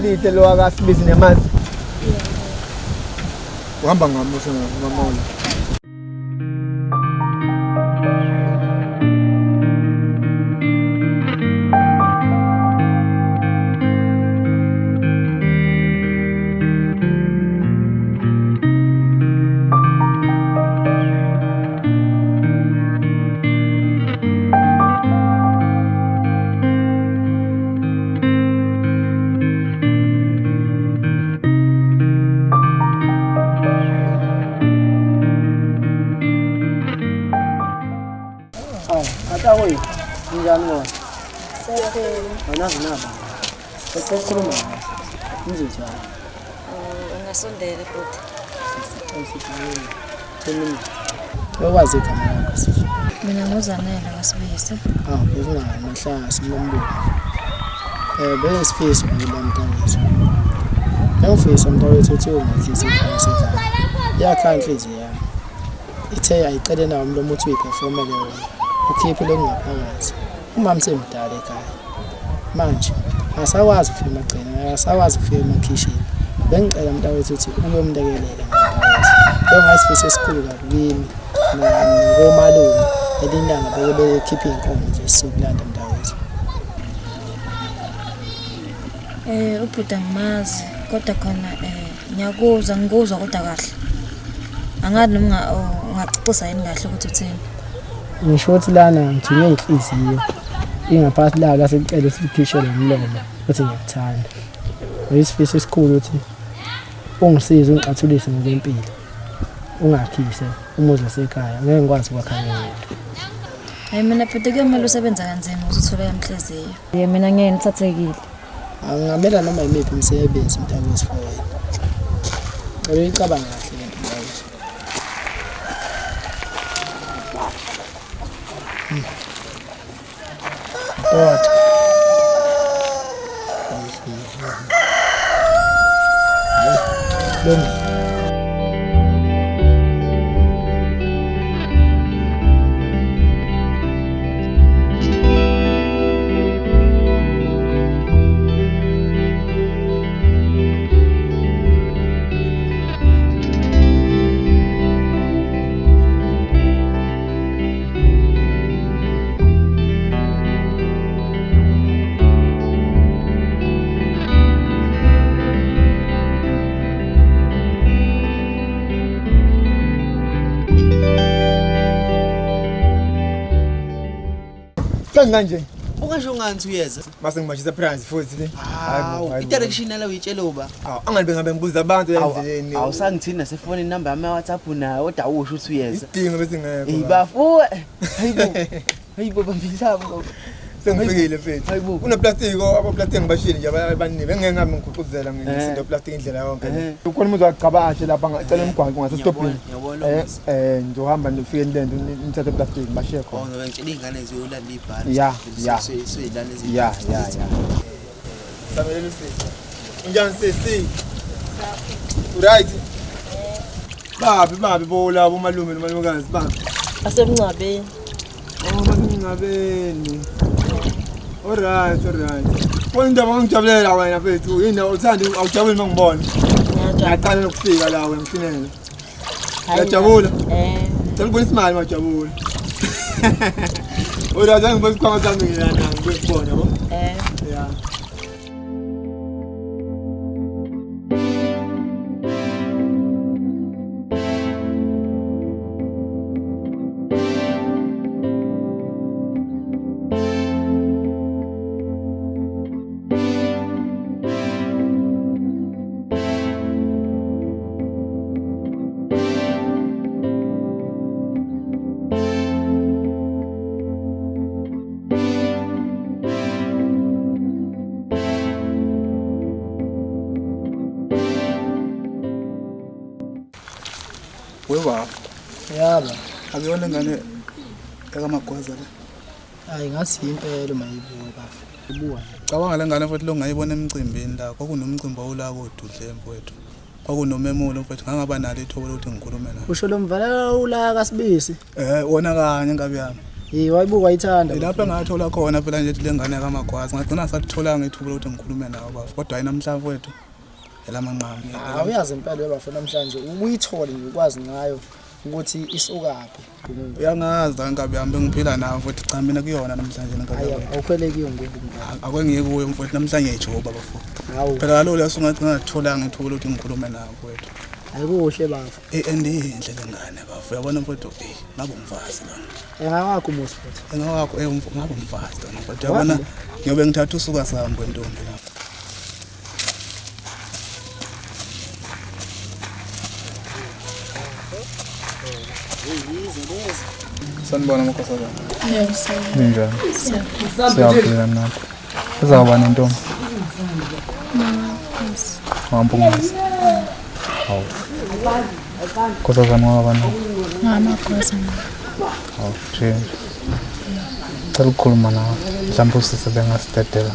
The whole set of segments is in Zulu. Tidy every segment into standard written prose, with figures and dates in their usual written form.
Lihle lo akasibizi nemazi. Uhamba ngami usengamamona. Njani wona? Awunazi naba. Sesikhuluma ngaso. Umzuzwana. Ungasondela futhi. Uyakwazi igama lakho sisi? Mina nguZanele waSibisi. Ah, uzingayo mahlasi mlombo. Bengisifiso ngila mntakwethu. Bengifisa mntakwethu ukuthi ungakhisi ikhaya sekhaya. Iyakhala inhliziyo yami. Ithe ayicele nawo umlomo uthi uyiphefomele wona. Ukhiphe lokungaphakathi. Umama semdala ekhaya. Manje asakwazi ukufika emagcina, asakwazi ukufika emakhishini. Bengicela mntakwethu ukuthi uyomlekelela mntakwethu. Bengasifiso esikhulu kabi kimi nakomalume elinye ilanga beke bekhipha iy'nkomo nje sizokulanda mntakwethu. Ubhuti angimazi kodwa khona ngiyakuzwa ngikuzwa kodwa kahle. Angazi noma ungacacisa yini kahle ukuthi uthini. Ngisho ukuthi lana ngithunywe inhliziyo ingaphansi layo lasekucela ukuthi likhishele umlomo uthi ngiyakuthanda. Uyisifiso esikhulu ukuthi ungisize ungicathulise ngokwempilo. Ungakhise umuzi wasekhaya ngeke ngikwazi ukwakha ngedwa. Hayi mina bhuti kuyomele usebenza kanzima ukuze uthole inhliziyo. Ye mina ngeke ngithathekile. Angingamela noma yimiphi imisebenzi mntakwethu for wena. Cela uyicabange kahle le nto mntakwethu. What? Lungile. Kanje. Ungasho ngani uyeza? Mase ngimashisa price futhi le. Hawu, i-direction yala uyitshele uba. Awu, angani bengabe ngibuza abantu endleleni. Awusangithini nasefonini number yami ya WhatsApp unayo kodwa awusho ukuthi uyeza. Isidingo bese ngekho. Hey bafu. Hayibo. Hayibo bambisabo. Sengifikile mfethu. Hayibo. Kuneplastic abaplastic ngibashile nje abaningi bengeke ngami ngikhuquzela ngisindo plastic indlela yonke. Ukhona umuntu wagcabashe lapha ngacela umgwaqo ngasestopini. Ngiyabona. Ngizohamba ngifike lento ngithathe plastic ngibashiye khona. Oh ngoba ngitshela ingane ziyolanda ibhala. Ya, ya. Seyilanda izinto. Ya, ya, ya. Samelele sisi. Unjani sisi? Right. Babi babi bo labo malume nomalukazi babi. Asemngcwabeni. Oh basemngcwabeni. Alright, alright. Wena indaba ngijabulela wena mfethu. Yini uthanda awujabuli mangibona. Ngiyaqala nokufika la wena mhlinele. Uyajabula? Cela ubona isimali majabula. Alright, angibona isikhwama sami ngilana ngikubona yabo. Yeah. Webaba. Yaba. Akuyona ingane ekaMagwaza le. Hayi ngathi impela mayibuka bafo. Ibuka. Cabanga le ngane futhi longayibona emcimbini la. Kwakunomcimbi owula kodudle mfowethu. Kwakunomemulo mfowethu ngangaba nalo ithuba lokuthi ngikhulume naye. Usho lo mvala ula kaSibisi. Wona kanye inkabi yami. Hey wayibuka wayithanda. Lapho engathola khona phela nje le ngane kaMagwaza ngagcina satholanga ithuba lokuthi ngikhulume nawe bafo. Kodwa hayi namhlanje mfowethu elamanqamu. Ah uyazi impela webafo namhlanje ubuyithole nje ukwazi ngayo ukuthi isukaphi. Uyangazi la nkabi yami bengiphila nawe mfowethu cha mina kuyona namhlanje nkabi. Hayi awukhwelekiyo ngoku. Ake ngiye kuyo mfowethu namhlanje ngiyayijoba bafo. Hawu. Phela kaloku la sungagcina ngatholanga ithuba lokuthi ngikhulume nawe mfowethu. Ayikuhle bafo. Andiyinhle le ngane bafo. Uyabona mfowethu ngabe umfazi lona. Engawakho umusi futhi. Engawakho ngabe umfazi lona mfowethu. Uyabona ngiyobe ngithatha usuka sami kwentombi lapha. Sanibona makhosazana. Yebo, sawubona. Ninjani? Siyaphila nakho. Uzawuba nentombi? Wampungisa. Hawu. Nkosazana waba no. NgamaGwaza. Hawu, nje. Cela ukukhuluma nawe. Mhlawumbe usisi bengasidedela.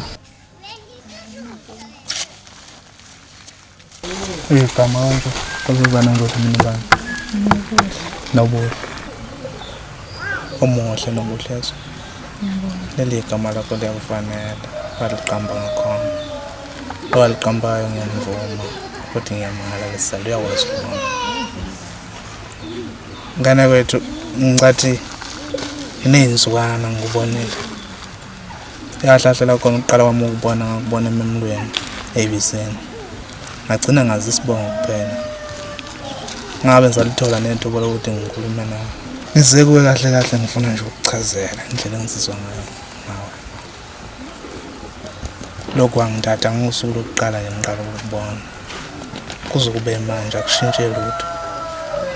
Igama kanje. Nkosazana ngizothi mina bani? Nobuhle. Omuhle Nobuhle. Leli gama lakho liyakufanela. Waliqamba ngakhona. Owaliqambayo ngiyamvuma futhi ngiyamhalalisela uyakwazi ukubona. Ngane kwethu ngicathi iney'nsukwana ngikubonile. Yahlahlela khona ukuqala kwami ukubona ngakubona ememlweni ey'biseni. Ngagcina ngazi isibongo kuphela. Ngabe ngisalithola nethuba lokuthi ngikhulume nawe. Ngize kuwe kahle kahle ngifuna nje ukukuchazela indlela engizizwa ngayo ngawe. Lokhu wangithatha ngosuku lokuqala nje ngiqala ukukubona. Kuze kube manje akushintshe lutho.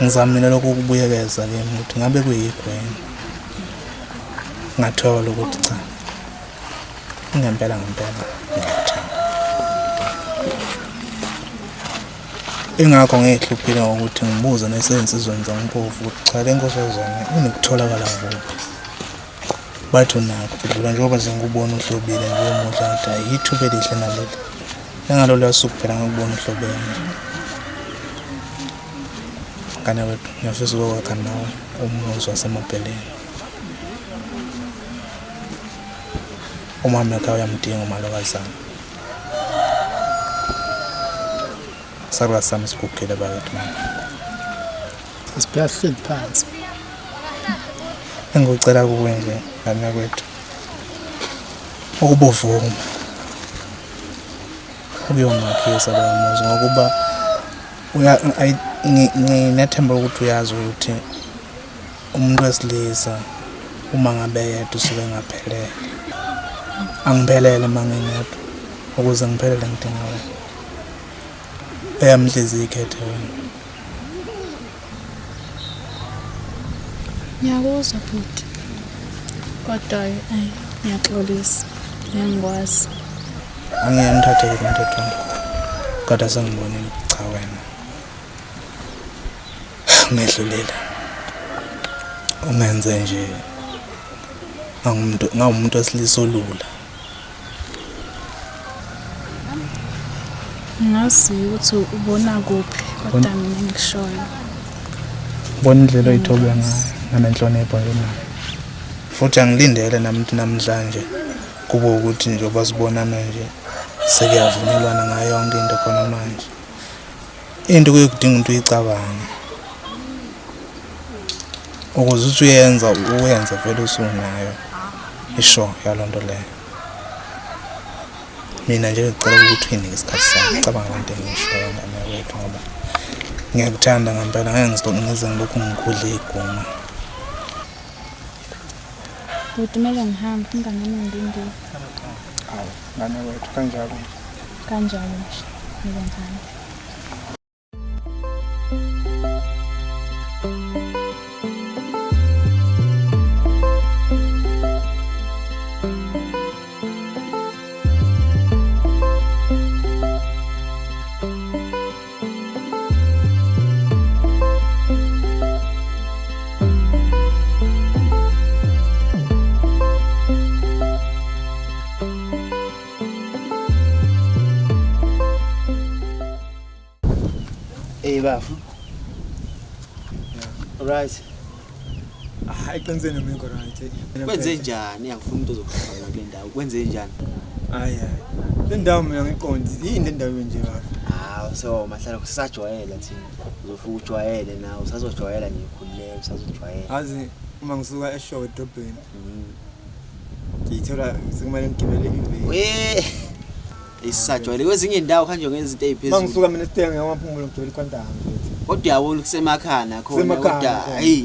Ngizamile lokhu ukubuyekeza kimi ukuthi ngabe kuyikho yini. Ngathola ukuthi cha. Ngempela ngempela ngiyakuthanda. Ingakho ngiyihluphile ngokuthi ngibuze nesensizweni zampofu ukuthi cha le nkosazana inokutholakala kuphi. Bathi unakho kudlula njengoba nje ngikubona uhlobile nje umuhle ngathi hhayi ithuba elihle naleli. Nangalolu suku phela ngakubona uhlobe kanje. Ngane wethu ngiyafisa ukwakha nawe umuzi wasemabheleni. Umama ekhaya uyamdinga umalokazana. Salukazi sami sigugile bakithi mama. Sibheka sihleli phansi. Engikucela kuwe nje ngane kwethu ukuba uvume ukuyomakhisa lowo muzi ngokuba nginethemba ukuthi uyazi ukuthi umuntu wesilisa uma ngabe yedwa usuke engaphelele. Angiphelele uma ngingedwa, ukuze ngiphelele ngidinga wena. Eyami inhliziyo ikhethe wena. Ngiyakuzwa bhuti. Kodwa ayi ngiyaxolisa. Ngiyangikwazi. Angeke ngithatheke umthetho wami. Kodwa sengibonile ukuthi cha wena. Ngedlulile. Ungenze nje ngawumuntu wesilisa olula. Ngazi ukuthi ubona kuphi kodwa mina ngishoyo. Bona indlela oyithobe ngayo nanenhlonipho nje nayo. Futhi angilindele nami ukuthi namhlanje kube ukuthi njengoba sibonana nje sekuyavunyelwana ngayo yonke into khona manje. Into kuye kudinga ukuthi uyicabange. Ukuze uthi uyenza uyenze vele usunayo isho yaloo nto leyo. Mina nje ngicela ukuthi uyinike isikhathi sami. Cabanga lento engiyishoyo ngane wethu ngoba ngiyakuthanda ngempela ngeke ngize ngilokhu ngikhudle iguma. Bhuti kumele ngihambe umngane wami ungilindile. Hawu, ngane wethu kanjalo nje. Kanjalo nje. Kumele ngihambe. Hey bafo. Right. Hayi qiniseni mina ngikho right. Kwenze njani? Angifuni umuntu ozokuhlala kule ndawo. Kwenze njani? Hayi hayi. Le ndawo mina ngiqondi. Yini le ndawo nje bafo? Hawu so mahlala kusajwayela thina. Uzofika ujwayele nawe, usazojwayela nje ukhululeke, usazojwayela. Azi uma ngisuka eShowe edrobheni. Ngiyithola sekumele ngigibele iveni. We. Isajwayele kwezinye indawo kanje ngezinto Uma eziphezulu. ngisuka mina esitenge ngamaphumulo ngigibele iQuantum mfethu. Kodwa uyabona kusemakhaya nakhona Kusemakhaya kodwa nakhona. hey.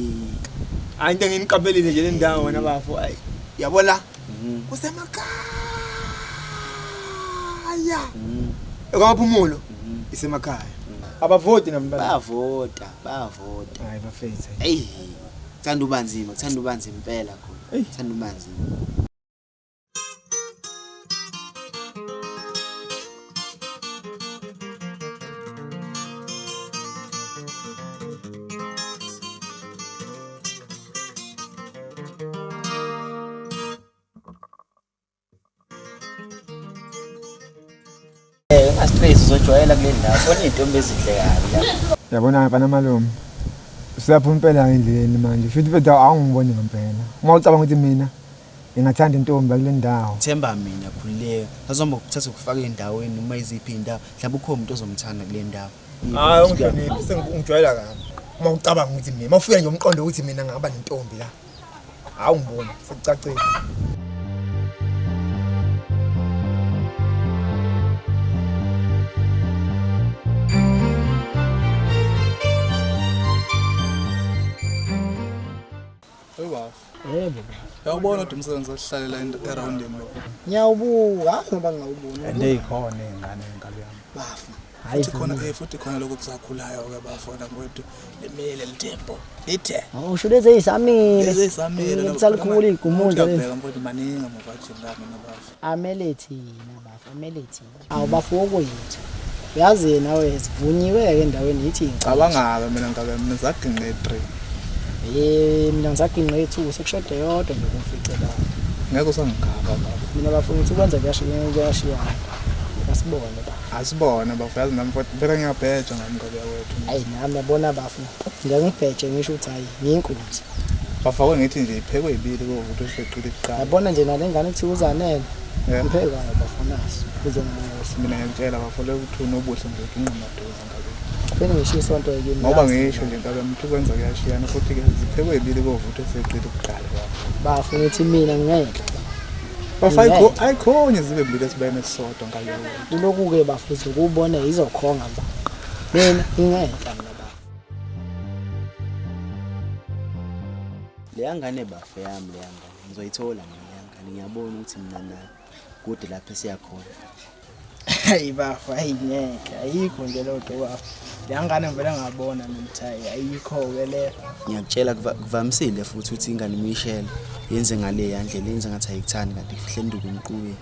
Hayi into enginiqaphelile nje le ndawo wena bafo. Ayi yabo la kusemakhaya. Ekwamaphumulo isemakhaya. Abavoti nabantwana. Bayavota, bayavota. Hayi bafethu. Hey. Kuthanda ubanzima, kuthanda ubanzima impela khona. Kuthanda ubanzima. Ungastress uzojwayela kule ndawo. Khona izintombi ezinhle kabi la. Yabona mfana malume. Usaphuma impela endleleni manje. Futhi mfethu awungiboni ngempela. Uma ucabanga ukuthi mina ngingathanda intombi kule ndawo. Themba mina khululeka. Azohamba ukuthatha ukufaka endaweni noma iziphi indawo. Mhlawumbe ukhona umuntu ozomthanda kule ndawo. Hayi ungihloniphi sengijwayela kabi. Uma ucabanga ukuthi mina, uma ufika nje umqondo ukuthi mina ngingaba nentombi la. Awungiboni sekucacile. Hey bafo. Yebo. Uyawubona kodwa umsebenzi osihlalela erawundini lo. Ngiyawubuka, hayi ngoba ngingawuboni. And eyikhona iy'ngane nkabi yami. Bafo. Hayi Futhi khona futhi khona lokho kusakhulayo-ke bafona kwethu limile litempo. Lithe. Usho lezi ezisamile. Lezi ezisamile. Lisalikhula igumundla lezi. Uyabheka mfowethu maningi amavajini la mina bafo. Amele thina bafo, amele thina. Awu bafo okwethu. Uyazi nawe sivunyiwe ke endaweni yithi Cabanga-ke mina nkabi yami mina ngisaginqe 3. Mina ngisaginqe 2 sekushode yodwa nje kumfice bafo. Ngeke usangikhaba bafo. Mina bafo ngithi ukwenza kuyashiyana. Asibone bafo. Asibone bafo yazi nami futhi phela ngiyabheja ngami nkabi yakwethu. Hayi nami yabona bafo. Ngeke ngibheje ngisho ukuthi hayi ngiyinkunzi. Bafo ngithi nje iphekwe ibili kokuthi useqile kuqala. Yabona nje nale ngane kuthiwa uzanele. Yeah. Ngipheke kwayo bafo naso uzongibusa. Mina ngiyakutshela bafo lokuthi unobuhle nje uqinqamaduze nkabi. Phela ngisho isonto kimi. Ngoba ngisho nje nkabi yami ukuthi kwenza kuyashiyana futhi ke ziphekwe ibili kokuthi useqile kuqala bafo. Bafo ngithi mina ngeke. Bafo ayikhonye zibe mbili esibayeni esisodwa nkabi yakwethu. Kuloku ke bafo uzokubona izokhonga ba. Mina ngingeke mina bafo. Leya ngane bafo yami leya ngane. Ngizoyithola mina leya ngane. Ngiyabona ukuthi mina nayo kude lapho esiyakhona. Hayi bafo, hayi ngeke, ayikho nje loo nto bafo. Leya ngane ngivele ngabona mina ukuthi hayi ayikho ke le. Ngiyakutshela kuvamisile futhi ukuthi ingane imishele yenze ngale yandlela yenze ngathi ayikuthandi kanti kufihle induku emqubeni.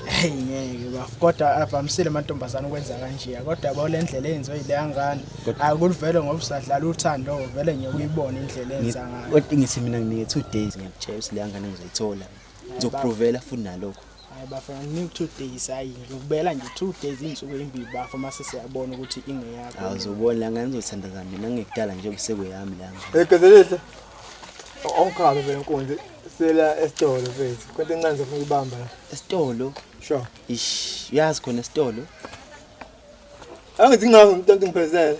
Hayi ngeke bafo, kodwa avamisile amantombazane ukwenza kanje. Kodwa yabo le ndlela eyenziwe yileya ngane akuluvele ngoba usadlala uthando vele nje uyibone indlela enza ngayo. Kodwa ngithi mina nginike 2 days ngiyakutshela ukuthi leya ngane ngizoyithola. Ngizokuprovela futhi nalokho. Hayi bafo, nginika 2 days hayi ngikubela nje 2 days insuku ezimbili bafo mase siyabona ukuthi ingeyakho. Awuzobona la ngane ngizothandaza mina ngekudala nje kusekuyami la ngane. Egezelihle. Awungikhabe vele inkunzi sela esitolo mfethu. Kwento encane ngifuna ukubamba la. Esitolo? Sure. Ish, uyazi khona esitolo? Angithi ngazi umuntu ongiphezele.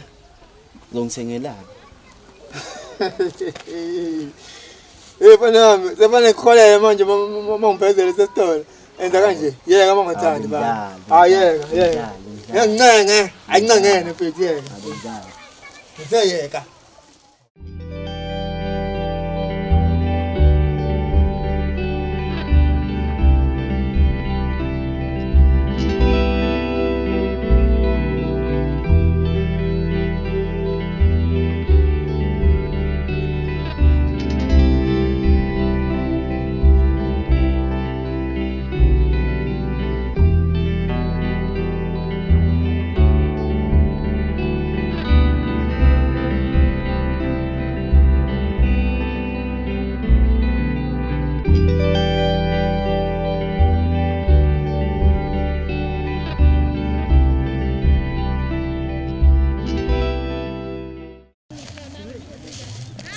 Uzongithengelani? Eh mfana wami, sefane ngikholele manje uma ngiphezele sesitolo. Enza kanje, yeka uma ungathandi baba. Hayi yeka, yeka. Ngiyancenge, ayincengene mfethu yeka. Ngithe yeka.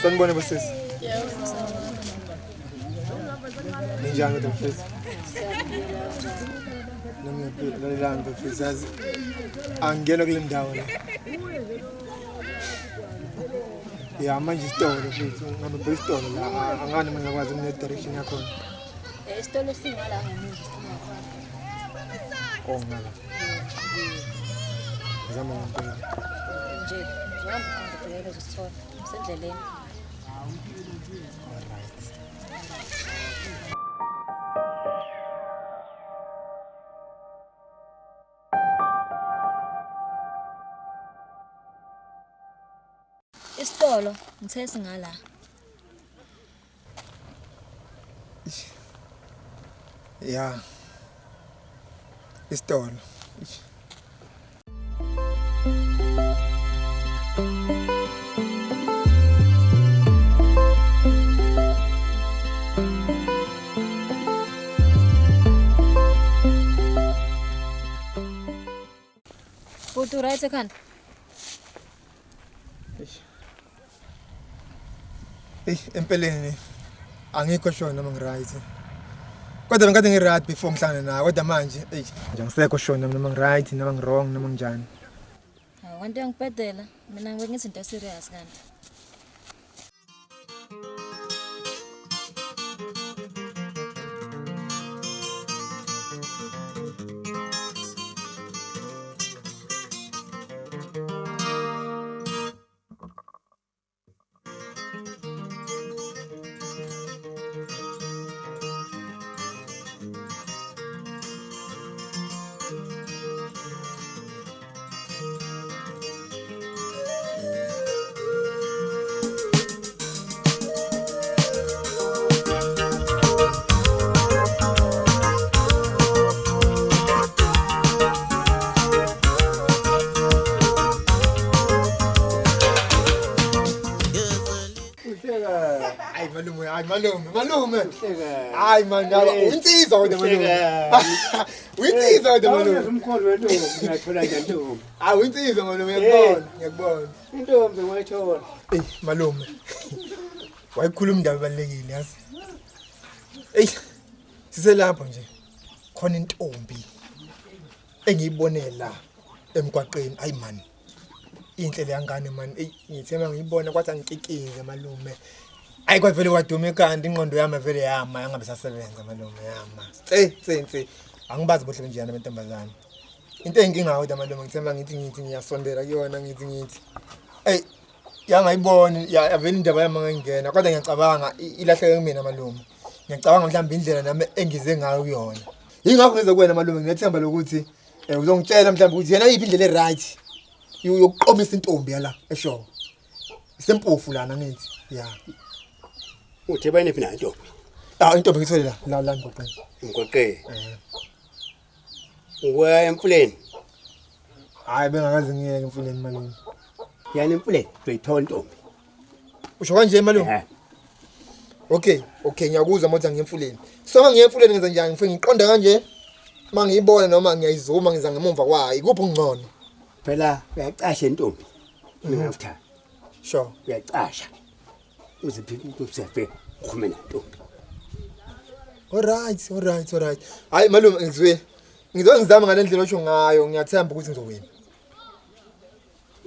Sanibona bosisi. Ninjani kodwa mfethu? Nami ngiyaphila, lalelani bafethu, yazi angingena kule ndawo la. Ya manje isitolo mfethu, ngabe bheka isitolo la, angani mina ngakwazi ngine direction yakhona. Isitolo singala ngemuva isitolo. Oh ngala. Zama ngempela. Nje, njengoba uqonda ubheke uzosithola. Usendleleni. Alright. Isitolo ngithe singala. Ya. Isitolo. Eish. Bhuti right ekhanda? Eyi empeleni angikho sure noma ngi-right. Kodwa bengikade ngi-right before ngihlangane nawe kodwa manje eyi nje angisekho sure noma ngi-right noma ngi-wrong noma nginjani. Hawu kanti uyangibhedela. Mina ngibe ngithi into serious kanti. Hayi malume, hayi malume, malume. Hayi man, ngaba uyinsizwa kodwa malume. Uyinsizwa kodwa malume. Umkhulu wentombi ngiyathola nje intombi. Hayi uyinsizwa malume, ngiyakubona, ngiyakubona. Intombi ngayithola. Ey malume. Wayikhuluma indaba ebalulekile yazi. Ey siselapho nje. Khona intombi engiyibone la emgwaqeni. Hayi man. Inhle le yangane man. Ey ngithe mangiyibona kwathi angikikize malume. Ayi kwavele kwaduma ekhanda ingqondo yami vele yama yangabe sasebenza malume yama. Tse tse tse. Angibazi bohle benjani amantombazane. Into eyinkinga kodwa malume ngithe mangithi ngithi ngiyasondela kuyona ngithi ngithi. Ey yangayiboni yavela indaba yami ngangena kodwa ngiyacabanga ilahleke kumina malume. Ngiyacabanga mhlawumbe indlela nami engize ngayo kuyona. Yingakho ngize kuwena malume nginethemba lokuthi uzongitshela mhlawumbe ukuthi yena yiphi indlela e-right yokuqomisa intombi yala eshow. Isempofu lana ngithi. Ya. Uthe bayinephi nayo intombi? Ah intombi ngithole la la la emgwaqeni. Emgwaqeni. Ukuya emfuleni. Hayi bengakaze ngiyeke emfuleni malume. Yani emfuleni uyithola intombi. Usho kanje malume? Okay, okay ngiyakuzwa motha ngiyemfuleni. So uma ngiyemfuleni ngenza njani? Ngifike ngiqonda kanje mangiyibona noma ngiyayizuma ngiza ngemumva kwayo. Ikuphi okungcono? Phela uyacasha intombi. Mina ngifutha. Sure. Uyacasha. Uziphi usefe ukhulume nentombi. Alright, alright, alright. Hayi malume ngizwe. Ngizoke ngizame ngale ndlela osho ngayo, ngiyathemba ukuthi ngizowina.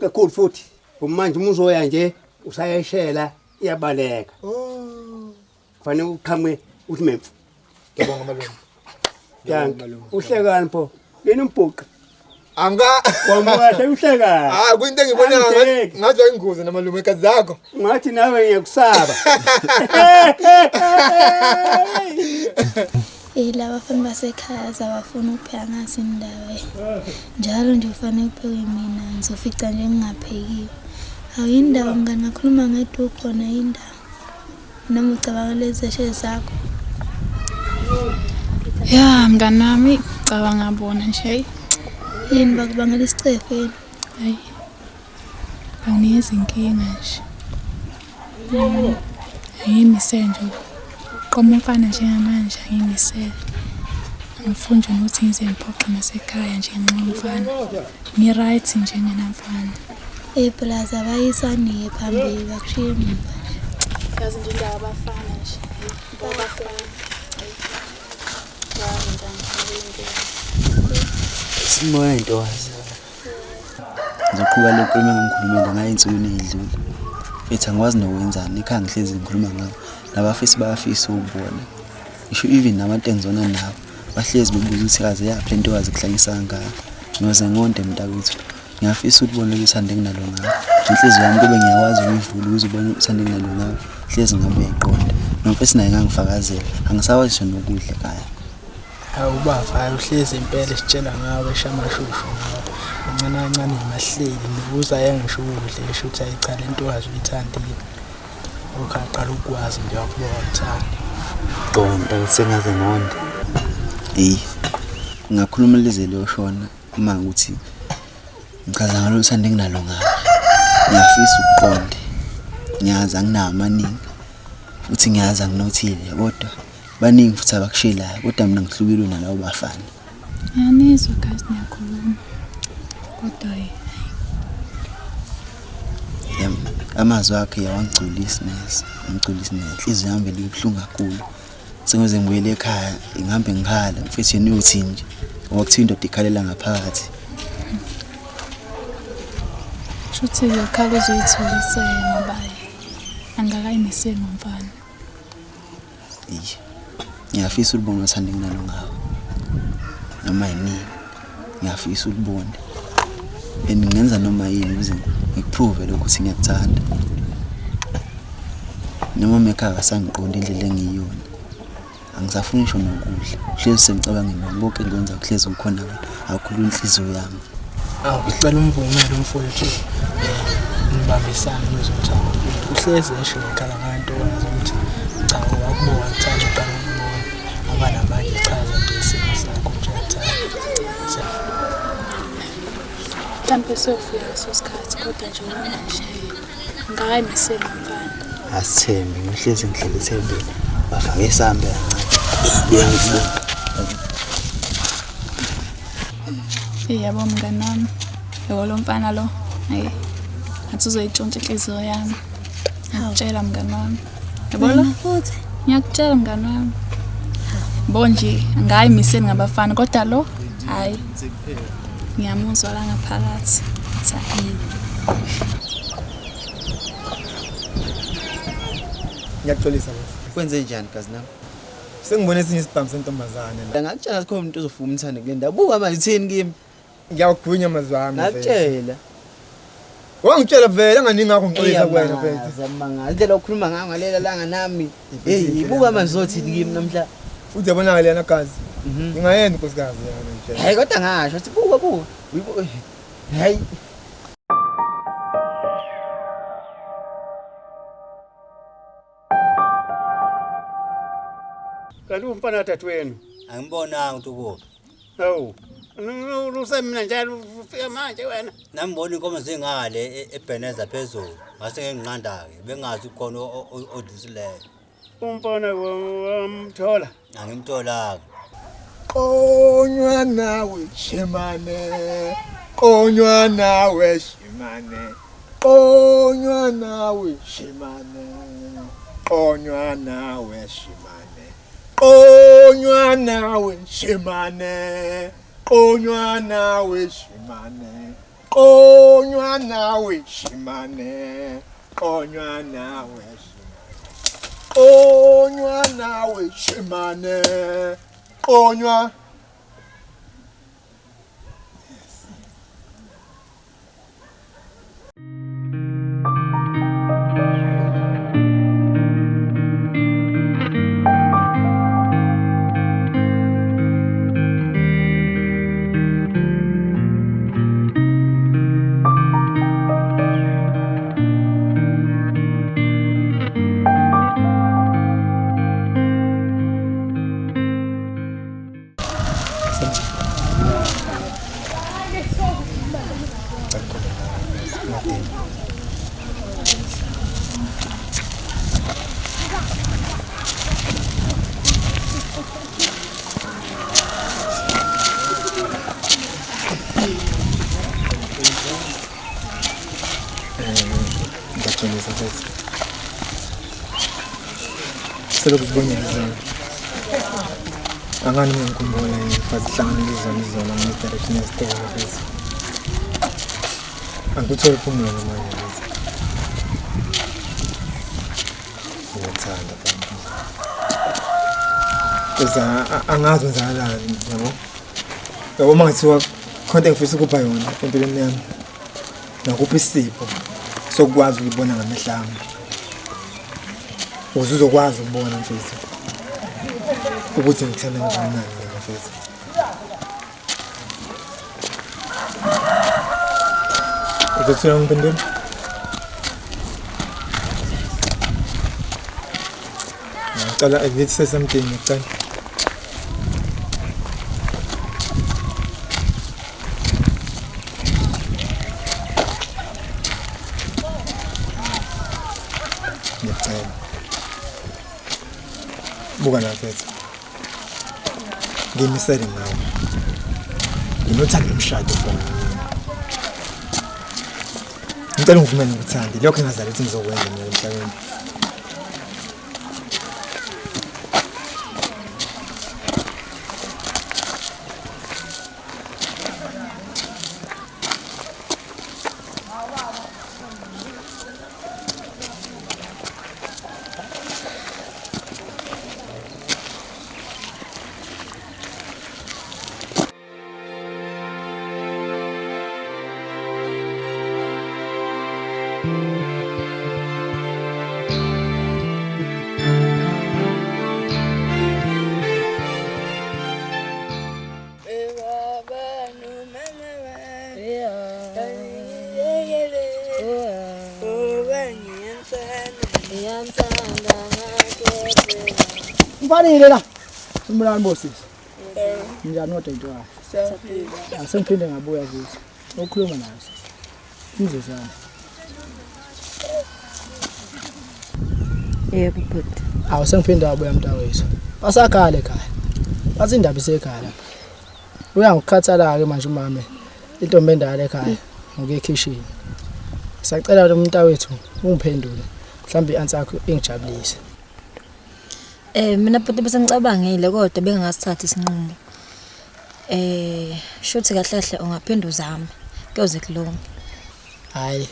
Kakhulu futhi. Manje uma uzoya nje usayeshela iyabaleka. Oh. Kufanele uqhamuke uthi memfu. Ngiyabonga malume. Danki. Uhlekani pho? Yena umbhuqi. Anga Wamukahle uhlekani. Ah kuyinto engibona Angeke. ngathi ayingozi namalume ekazi zakho. Ngathi nawe ngiyakusaba. La bafana basekhaya abafuni ukupheka ngazi indaba. Njalo nje kufanele kuphekwe mina ngizofica nje ngingaphekiwe. Hawu indaba mngani ngakhuluma ngedwa ukhona indaba. Noma ucabanga lezi zeshe zakho. Ya mngani wami cabanga bona nje. Yini bakubangela isicefe yini? Hayi. Banginikeza inkinga nje. Angiyimisele nje uqoma umfana njengamanje angiyimisele. Angifuni nje nokuthi ngize ngiphoxe nasekhaya nje ngenxa yomfana. Ngi-right nje ngenamfana. Epulazi abayisanike phambili bakushiye emuva nje. Yazi nje indaba abafana nje. Abafana. Yazi nje angifuni. Sibona intokazi. Ngizoqhuba le nkulumo engangikhulumela ngayo ey'nsukwini ey'dlule. Mfethu angikwazi nokwenzani, ekhaya ngihlezi ngikhuluma ngawo. Nabafisi bayafisa ukubona. Ngisho even nabantu engizona nabo bahlezi bebuza ukuthi kaze yaphi le ntokazi ekuhlanyisa kangaka. Ngiyoze ngonde mntakwethu. Ngiyafisa ukubona lolu thando enginalo ngawe. Inhliziyo yami kube ngiyakwazi ukuyivula ukuze ubone uthando enginalo ngawe. Hlezi ngabe uyayiqonda. Nomfethu naye ngangifakazela. Angisakwazi ngisho nokudla ekhaya. Hawu baba, hayi uhlezi impela esitshela ngawe eshamashushu ngawe. Kancane kancane mahleli nokuza engisho ukudla esho ukuthi hayi cha le ntokazi uyithandile. Lokhu aqala ukukwazi nje wakuba wakuthanda. Qobo mntakwethu sengaze ngonde. Eyi, ngingakhuluma lize liyoshona uma ukuthi ngichaza ngalolu thando enginalo ngawe. Ngiyafisa ukuqonde. Ngiyazi anginawo amaningi futhi ngiyazi anginothile kodwa baningi futhi abakushelayo kodwa mina ngihlukile nalabo bafana. Ngiyanizwa guys niyakhuluma. Kodwa hayi. Yam, amazwi akhe yawangigculisi neze, angigculisi neze. Inhliziyo yami vele ibuhlungu kakhulu. Sengize ngibuyele ekhaya, ngihambe ngikhala, mfethu yena uyothini nje? Ngoba kuthiwa indoda ikhalela ngaphakathi. Shuthi uyokhala uzoyithulisele ngoba angakayimiseli ngomfana. Eish. Ngiyafisa ulibone uthando enginalo ngawe. Noma yinini. Ngiyafisa ulibone. And ngingenza noma yini ukuze ngikuprove lokhu ukuthi ngiyakuthanda. Noma umekhaya akasangiqondi indlela engiyiyona. Angisafuni ngisho nokudla. Hlezi semcabangeni wami konke engikwenza kuhlezi kukhona wena. Awukhulula inhliziyo yami. Awu ngicela umvumele umfowethu nibambisane kwezothando. Uhlezi esho ngekhala ngantokazi ukuthi cha wakubuka kuthanda uqala ukubona ngoba namanje chaza nje isimo sakho nje uyakuthanda. Mhlampe siyofika leso sikhathi kodwa nje manje ngakayimiseli mfana. Asithembe ngihlezi ngihleli ethembeni. Bafake isambe kancane. Buya ngikubone. Eyi yabo mngani wami, yabo lo mfana lo, hayi ngathi uzoyitshontsha inhliziyo yami. Ngiyakutshela mngani wami. Yabo lo? Wena futhi Ngiyakutshela mngani wami. Bo nje angayimiseli ngabafana kodwa lo hayi ngiyamuzwa la ngaphakathi. Cha hayi. Ngiyaxolisa boss. Kwenze njani gazi nami? Sengibone esinye isibhamu sentombazane la. Ngakutshela sikhona umuntu ozofuna umthande kule ndawo. Buka manje uthini kimi? Ngiyawugwinya amazwi ami. mfethu. Ngakutshela. Wangitshela vele anganingi ngakho ngixolisa kuwena mfethu. Mangaza indlela okhuluma ngayo ngalela langa nami. Hey, buka manje uzothini kimi namhla. Futhi yabona lena gazi. Ngingayenza unkosikazi yana nje. Hayi kodwa ngasho ukuthi buka buka. Uyibu- Hayi. Kanti umfana kadadewenu. Angibonanga ukuthi ukuphi. Hawu. Usemina njalo ufika manje wena. Nami ngibona inkomo zingale eBheneza phezulu. Ngase nginqanda-ke bengazi khona odlusileyo. Umfana wamthola. Angimtholanga. Qonywa nawe shimane. Qonywa nawe shimane. Qonywa nawe shimane. Qonywa nawe shimane. Qonywa nawe shimane. Qonywa nawe shimane. Qonywa nawe shimane. Qonywa nawe shimane. Qonywa nawe shimane. Qonywa. Ngiyajabulisa mfethu. Selokhu sibonile izolo. Angani ngikhumbula yini but sihlangane izolo izolo nge-direction yesitolo mfethu. Angikutholi phumulo namanje mfethu. Ngiyakuthanda baba. Cause angazi kwenzakalani yabo. Yabo uma ngathiwa khona into engifisa ukupha yona empilweni yami. Ngakupha isipho sokukwazi ukuyibona ngamehlo ami. Ukuze uzokwazi ukubona mfethu ukuthi ngikuthanda kangakanani wena mfethu. Uzothula ngiphendula? Ngicela I need to say something ngicela. Ngiyacela. Buka la mfethu. Ngimisele ngawe. Nginothando lomshado for mina. Ngicela ungivumele ngikuthande. Lokho engazali ukuthi ngizokwenza mina emhlabeni. Mfanile la. Simbulani bosisi. Njani kodwa into kahle? Siyaphila. Asengiphinde ngabuya futhi. Ukukhuluma nawe sisi. Umzuzwana. Yebo bhuti. Awu sengiphinde ngabuya mntakwethu. Basakhala ekhaya. Bathi indaba isekhaya lapha. Uyangikhathala-ke manje umame. Intombi endala ekhaya ngokuya ekhishini. Sacela lo mntakwethu ungiphendule. Mhlawumbe i-answer yakho ingijabulise. Mina bhuti bese ngicabangile kodwa bengingasithathi isinqumo. Shuthi kahle kahle ungaphinda uzame kuyoze kulunge. Hayi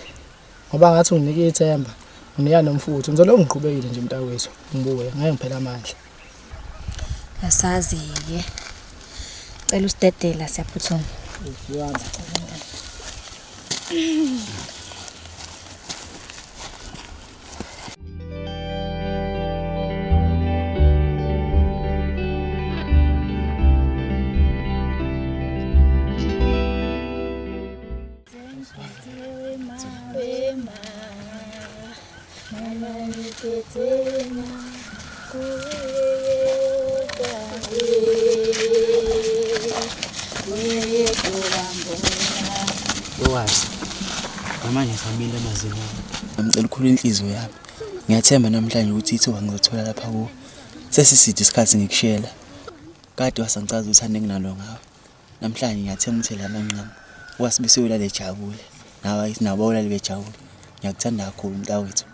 ngoba ngathi unginike ithemba, unginika nomfutho. Ngizolokhu ngiqhubekile nje mntakwethu, ngibuye ngeke ngiphele amandla. Asazi-ke. Cela usidedela siyaphuthuma. Owazi. Namanje ngisamile amazini ami. Ngicela ukhulu inhliziyo yami. Ngiyathemba namhlanje ukuthi ithuba ngizothola lapha kuwe. Sesiside isikhathi ngikushela. Kade wasangicaza uthando enginalo ngawe. Namhlanje ngiyathemba ukuthi la manqamu wasibise ulale ejabule. Nawe nabo ulale bejabule. Ngiyakuthanda kakhulu mntawethu.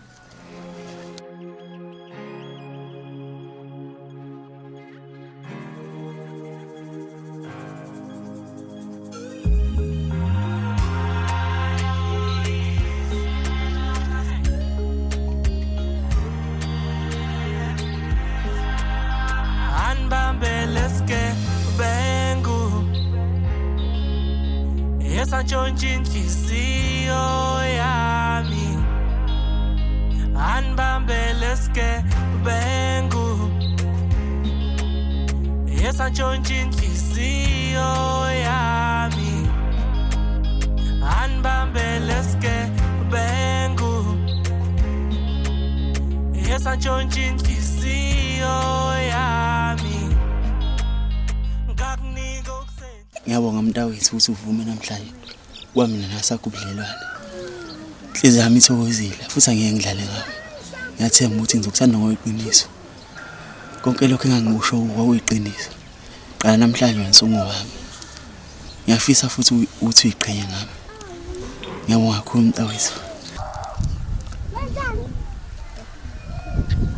Esantshontsha inhliziyo yami anibambele sigebengu esantshontsha inhliziyo yami anibambele sigebengu esantshontsha inhliziyo yami ngakunika Ngiyabonga mntawethu ukuthi uvume namhlanje kuba mina nasakho ubudlelwane. Inhliziyo yami ithokozile futhi angeke ngidlale ngawe. Ngiyathemba ukuthi ngizokuthanda ngokweqiniso. Konke lokho engangikusho kwakuyiqiniso. Qala namhlanje wena sungowami. Ngiyafisa futhi ukuthi uyiqhenye ngami. Ngiyabonga kakhulu mntawethu.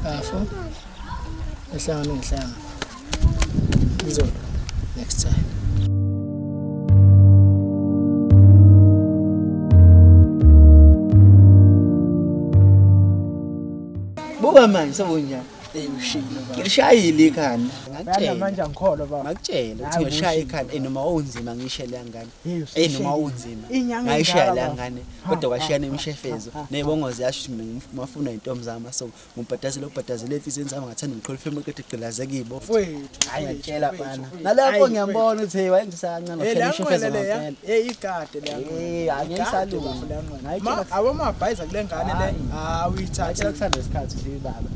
Bafo. Ehlangana ngehlanga. Izolo next time. Buka manje sobunjani? Ngilishayile ikhanda. Ngakutshela manje angikholwa baba. Ngakutshela ukuthi ngishaya ikhanda noma unzima ngishe le ngane. Noma unzima. Ngayishaya le ngane kodwa kwashiyana imishefezo. Nezibongo ziyasho ukuthi mina ngimafuna intombi zami so ngibhadazela ubhadazela enhliziyweni zami ngathanda ngiqhola ifemu eqede igqilaze kibo. Hayi ngiyakutshela bana. Nalapho ngiyambona ukuthi hey wayengisa kancane washaya imishefezo ngempela. Hey igade le ngane. Eh angisalungi. Ma awomabhayiza kule ngane le. Ah uyithatha kusanda isikhathi nje baba.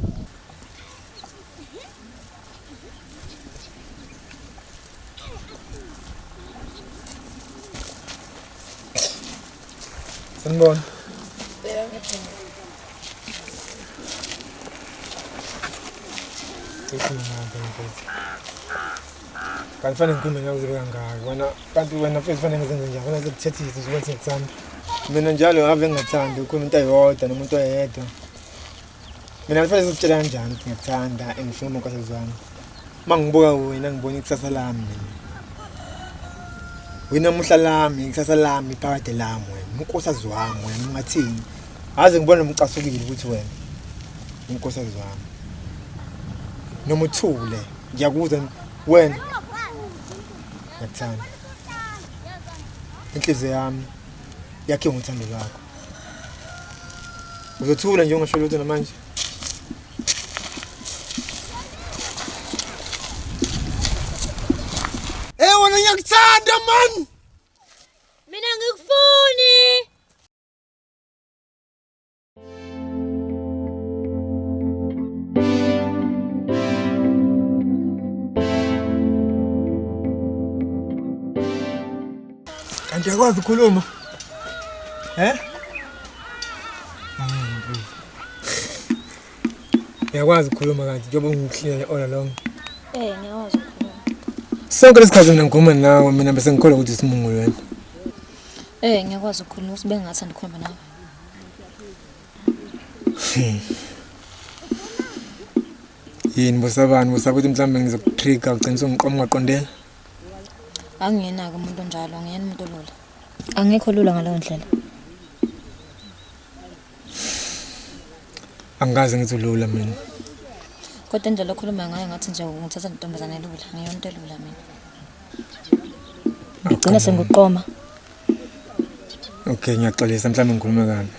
Sanibona. Kanti fanele ngikhulume nawe uzobe kangaka. Wena kanti wena mfethu fanele ngizenze njani? Wena sekuthethisa nje ukuthi ngikuthanda. Mina njalo ave ngingathandi ukukhuluma into eyodwa nomuntu oyedwa. Mina kufanele ngikutshela kanjani ukuthi ngiyakuthanda and ngifuna unkosikazi wami. Uma ngibuka wena ngibona ikusasa lami mina. Wena muhla lami, ikusasa lami, iphakade lami wena. Unkosikazi wami wena ungathini? Aze ngibone umcasukile ukuthi wena unkosikazi wami. Noma uthule, ngiyakuzwa wena. Ngiyakuthanda. Inhliziyo yami yakhiwe ngothando lwakho. Uzothula nje ungasho lutho namanje. Eh wena ngiyakuthanda man. Mina ngikufuni. Kanti uyakwazi ukukhuluma? Eh? Uyakwazi ukukhuluma kanti njengoba ngikuhlinela all along. Eh ngiyakwazi ukukhuluma. Sonke lesikhathi mina ngikhuluma nawe mina bese ngikholwa ukuthi isimungulu wena. Eh ngiyakwazi ukukhuluma ukuthi bengingathanda ukukhuluma nawe. Yini bosabani bosaba ukuthi mhlawumbe ngizokutrigger ugcine usungiqoma ungaqondela? Angingenako umuntu onjalo, angiyena umuntu olula. Angikho lula ngaleyo ndlela. Angikaze ngithi ulula mina. Kodwa indlela okhuluma ngayo ngathi nje ungithatha ntombazane elula, ngiyona into elula mina. Ngigcina sengiqoma. Okay, ngiyaxolisa mhlawumbe ngikhulume kabi.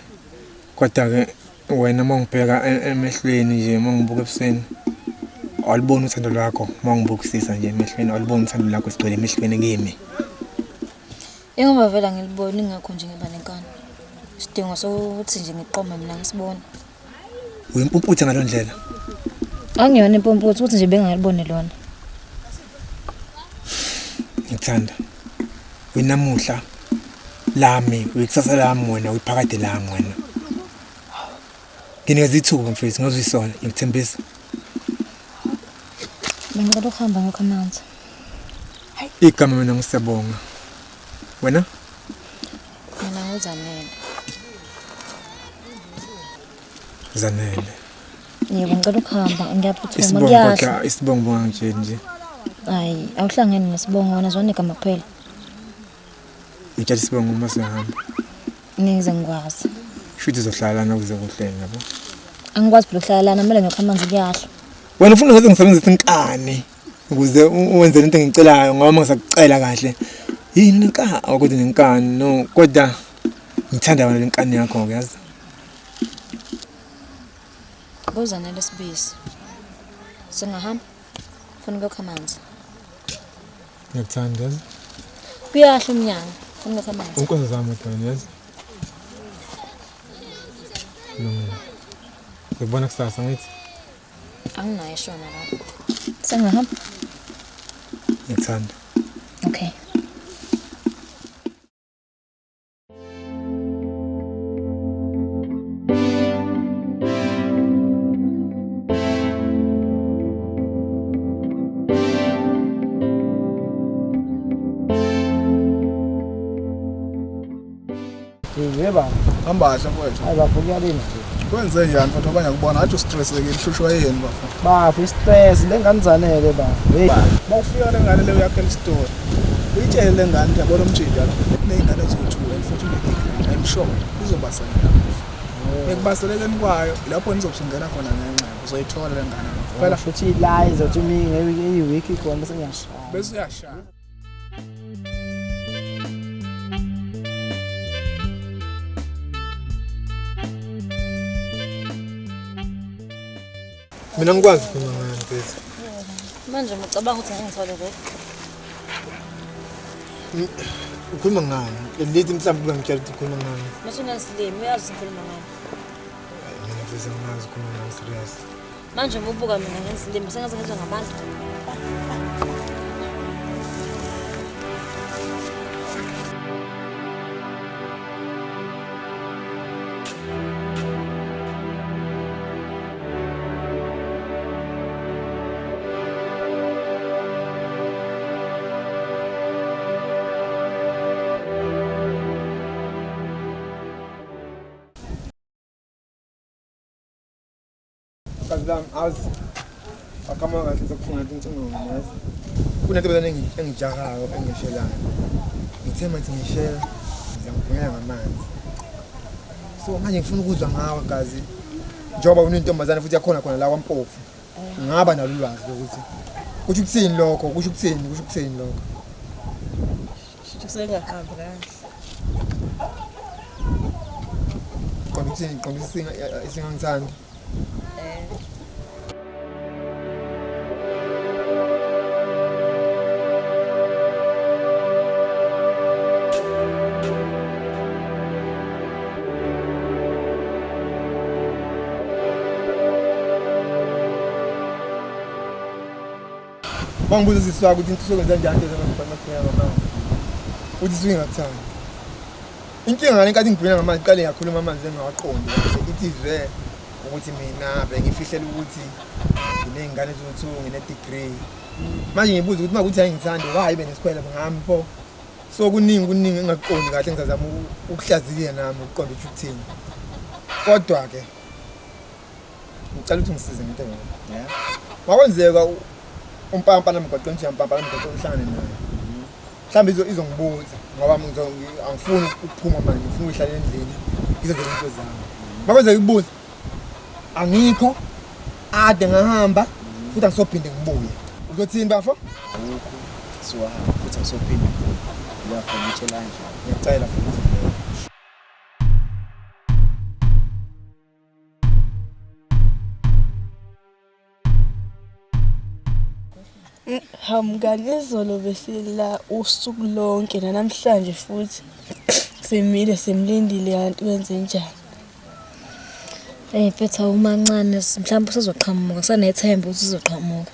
Kodwa-ke wena uma ngibheka emehlweni nje, uma ngibuka ebusweni, awuliboni uthando lwakho. Uma ngibukisisa nje emehlweni, awuliboni uthando lwakho sigcwele emehlweni kimi. Ingoba vele angiliboni ingakho nje ngiba nenkani. Isidingo sokuthi nje ngiqome mina ngisibone. Uyimpumputhe ngalo ndlela. Angiyona impumputhe ukuthi nje bengingaliboni lona. Ngikuthanda. Uyinamuhla lami, uyikusasa lami wena, uyiphakade lami wena. Nginikeza ithuba mfethu, ngozuyisona, ngikuthembisa. Bengicela ukuhamba ngokho amanzi. Igama mina ngisiyabonga. Wena? Mina nguZanele. Zanele. Yebo, ngicela ukuhamba, ngiyaphuthuma Isibongo kuyasha. kodwa isibongo bongangitsheli nje. Hayi, awuhlangene nesibongo wena zona igama kuphela. Ngitshela isibongo uma sihamba. Ngeke ngikwazi. Shuthi uzohlala lana kuze kuhlenge yabo. Angikwazi phela ukuhlala lana, kumele ngiyokha amanzi kuyahla. Wena ufuna ngaze ngisebenzise inkani ukuze wenze lento engicelayo ngoba ngisakucela kahle. Yini ka ukuthi nenkani no kodwa ngithanda wena lenkani yakho ke yazi. NguZanele Sibisi. Singahamba? Funa ukuyokha amanzi. Ngiyakuthanda yazi. Kuyahla umnyango, funa ukuyokha amanzi. Unkosikazi wami kodwa yazi. Kulungile. Ngikubona kusasa ngithi. Anginayo ishona lapho. Sengahamba? Ngikuthanda. Okay. Yebo. Hamba kahle mfowethu. Hayi bafo kuyalina nje. Kwenze njani mfowethu abanye akubona ngathi ustressekile uhlushwa yini bafo? Bafo i-stress le ngane zanele bafo. Hey. Mawufika le ngane leyo uyakhela isitori. Uyitshele le ngane ukuthi yabona umjinja lo. Kuney'ngane eziwu-two and futhi une-degree. I'm sure izobaselela bafo. Ekubaselekeni kwayo lapho nizobe usungena khona ngenxeba uzoyithola le ngane bafo. Phela futhi la izothi uma iyi-week ikhona bese ngiyashaya. Bese uyashaya. Mina ngikwazi ukukhuluma ngani mfethu. Manje ngicabanga ukuthi ngeke ngithole vele. Ukhuluma ngani? Lithi mhlawumbe kube ngitshela ukuthi ukhuluma ngani. Mase unesilimi uyazi ukuthi ngikhuluma ngani. Mina mfethu angazi ukhuluma ngani serious. Manje uma ubuka mina ngesilimi sengaze ngizwe ngabantu. Kazi lami azi akama kahle sokufuna incingo yazi. Kunento bese engijakayo engishelayo. Ngithe manje ngishela ngiyangibhekela ngamanzi. So manje ngifuna ukuzwa ngawe gazi. Njengoba unentombazane futhi yakhona khona la kwaMpofu. Ngaba nalo ulwazi lokuthi kusho ukuthini lokho, kusho ukuthini, kusho ukuthini lokho. Sengahambi kahle. Qonda ukuthini, qonda isinga isingangithandi. Eh. Wangibuza usisi wakho ukuthi into sokwenza njani into zangibhekana ngamanzi. Uthi suke ngakuthanda. Inkinga ngale nkathi ngibhekana ngamanzi qale ngakhuluma amanzi engingawaqondi kahle. Ithi zwe ukuthi mina bengifihlela ukuthi nginey'ngane eziwu-two ngine-degree. Manje ngibuza ukuthi uma kuthi ayingithandi why benesikhwele ngami pho. So kuningi kuningi engingakuqondi kahle ngizazama ukuhlaziya nami ukuqonda ukuthi ukuthini. Kodwa-ke ngicela ukuthi ungisize ngento eyodwa. Yeah. Makwenzeka umpampa lamgwaqweni nje umpampa lamgwaqweni uhlangane naye. Mhlawumbe izongibuza ngoba angifuni ukuphuma manje ngifuna ukuhlala endlini ngizenzele izinto zami. Makwenzeka ikubuza angikho ade ngahamba futhi angisophinde ngibuye. Uzothini bafo? Awukho siwahamba futhi awusophinde ngibuye. Lapho ngitshela nje. Ngiyacela futhi. Hawu mngani, izolo besila usuku lonke nanamhlanje futhi simile simlindile kanti wenze njani? Hey mfethu awumancane mhlawumbe usezoqhamuka kusanethemba ukuthi uzoqhamuka.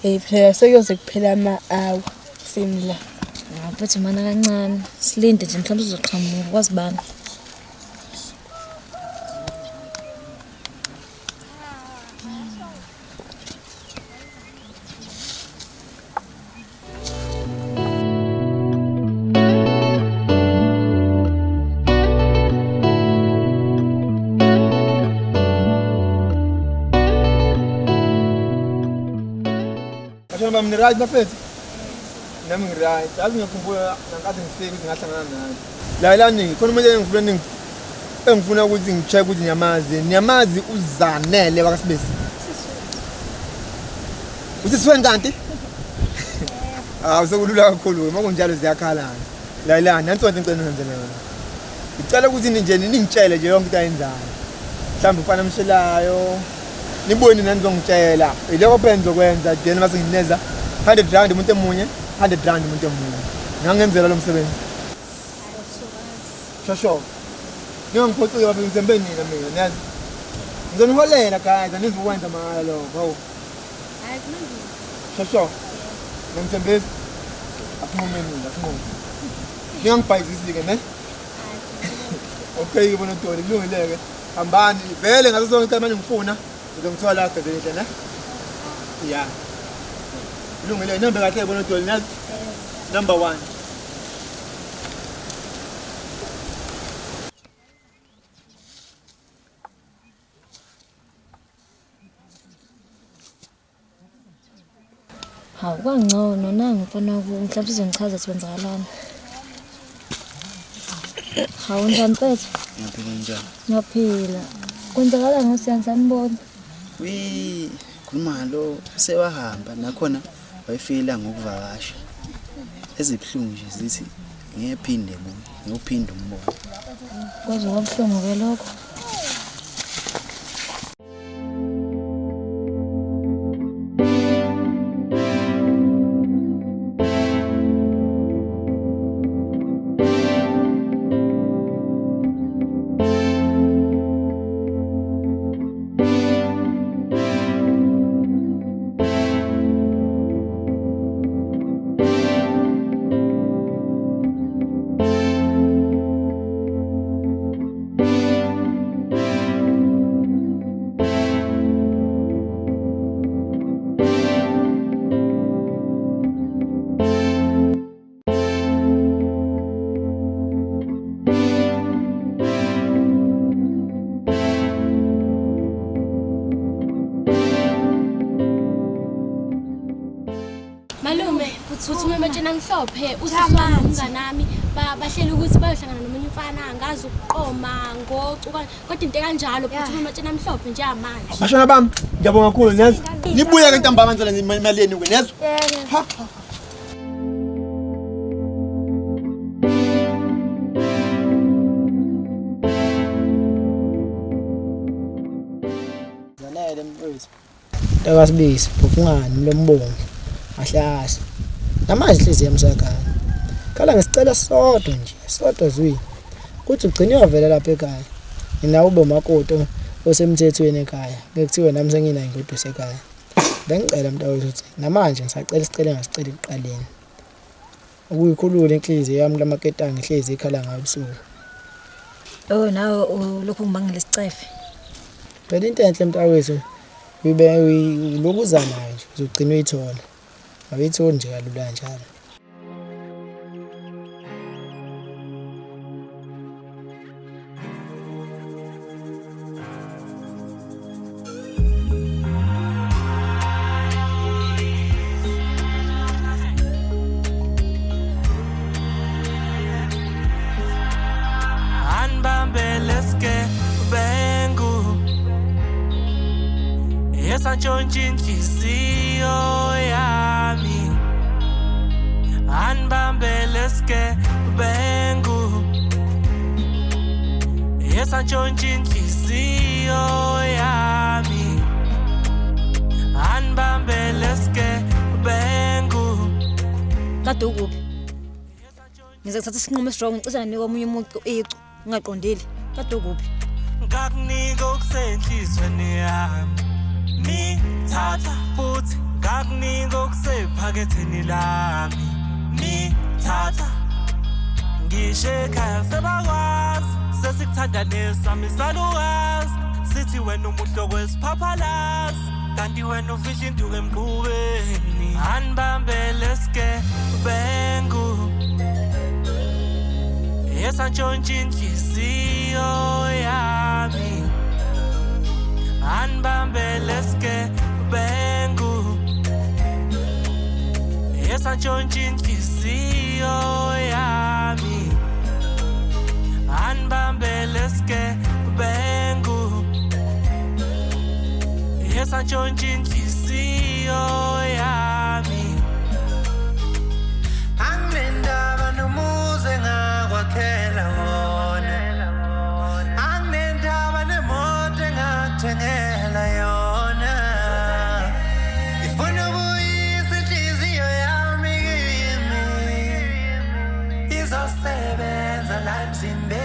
Hey phela sekuyoze kuphela ama-hour simla. Mfethu mana kancane silinde nje mhlawumbe uzoqhamuka kwazi bani. Bashana bami ni-right bafethu? Nami ngi-right. Yazi ngiyakhumbula ngankathi ngifika ukuthi ngahlangana nani. Lalelani khona umuntu engifuna engifuna ukuthi ngi-check ukuthi niyamazi. Niyamazi uZanele wakaSibisi. Usisweni kanti? Hawu sekulula kakhulu uma kunjalo ziyakhala. Lalelani nansi into engicela nenzele yona. Ngicela ukuthi nje ningitshele nje yonke into ayenzayo. Mhlawumbe ufana amshelayo. Nibuye nina nizongitshela. Iloko phela nizokwenza then mase ngineza 100 rand umuntu emunye, 100 rand umuntu emunye. Ngangenzela lo msebenzi. Shosho. Ningangiphoxi bafethu ngithembe nina mina niyazi. Ngizoniholela guys, anizukwenza mahhala lokho. Hawu. Hayi kulungile. Shosho. Ngithembisa. Asinqume nina, asinqume. Ningangibhayizisi-ke ne? Okay ke bona Doli, kulungile-ke. Hambani vele ngaso sonke isikhathi manje ngifuna ngizongithola la Gazelihle ne? Ya. Kulungile, nihambe kahle bona Doli nazi. Number 1. Hawu kwangcono nangu mfana mhlawumbe uzongichaza ukuthi kwenzakalani. Hawu njani mfethu? Ngiyaphila njani? Ngiyaphila. Kwenzakalani ngosiyanzi sanibona? Wi, khuluma lo sewahamba nakhona wayefila ngokuvakasha. Ezibuhlungu nje zithi ngiyephinde buye, ngiyophinde umbone. Kwaze kwabuhlungu ke lokho. Malume, phuthuma ematsheni amhlophe, usisi wami nomnganami bahlele ukuthi bayohlangana nomunye umfana angazi ukuqoma ngocuka kodwa into ekanjalo phuthuma ematsheni amhlophe njengamanje. Bashana bami, ngiyabonga kakhulu nezwa. Nibuye ke ntambama ngicela imali yenu ke nezwa. Ha. Zanele mfowethu. Ntakasibisi, phofungani mlombomvu. Ahlase. Namanje inhliziyo yami isakhala. Khala ngesicelo sodwa nje, sodwa zwi. Kuthi ugcine uyovela lapha ekhaya. Nginawo ube umakoti osemthethweni ekhaya. Ngeke kuthiwe nami senginayo ingoduso ekhaya. Bengicela mntakwethu ukuthi namanje ngisacela isicelo engasicela ekuqaleni. Ukuyikhulula inhliziyo yami kulamaketanga ihlezi ikhala ngayo ubusuku. Oh nawe ulokhu ungibangela isicefe. Phela into enhle mntakwethu uyibe lokhu uzamayo nje uzogcina uyithola. Awuyitholi nje kalula kanjalo. Esantshontsha inhliziyo yami anibambele sigebengu esantshontsha inhliziyo yami anibambele sigebengu. Kade ukuphi? Ngize kuthatha isinqumo esiwrong ngicishe nganika omunye umuntu icu ngingaqondile. Kade ukuphi? Ngakunika okusenhlizweni yami nithatha futhi ngakunika okusephaketheni lami nithatha ngisho ekhaya sebakwazi sesikuthanda nesami salukazi sithi wena umuhle okwesiphaphalazi kanti wena ufihla induku emqubeni anibambele sigebengu esantshontsha inhliziyo yami anibambele sigebengu esantshontsha inhliziyo yami anibambele sigebengu esantshontsha inhliziyo yami. Anginendaba nomuzi engakwakhela wona, anginendaba nemoto engakuthengela yona, ifuna ukuyisa inhliziyo yami kimi, izosebenza la emzimbeni.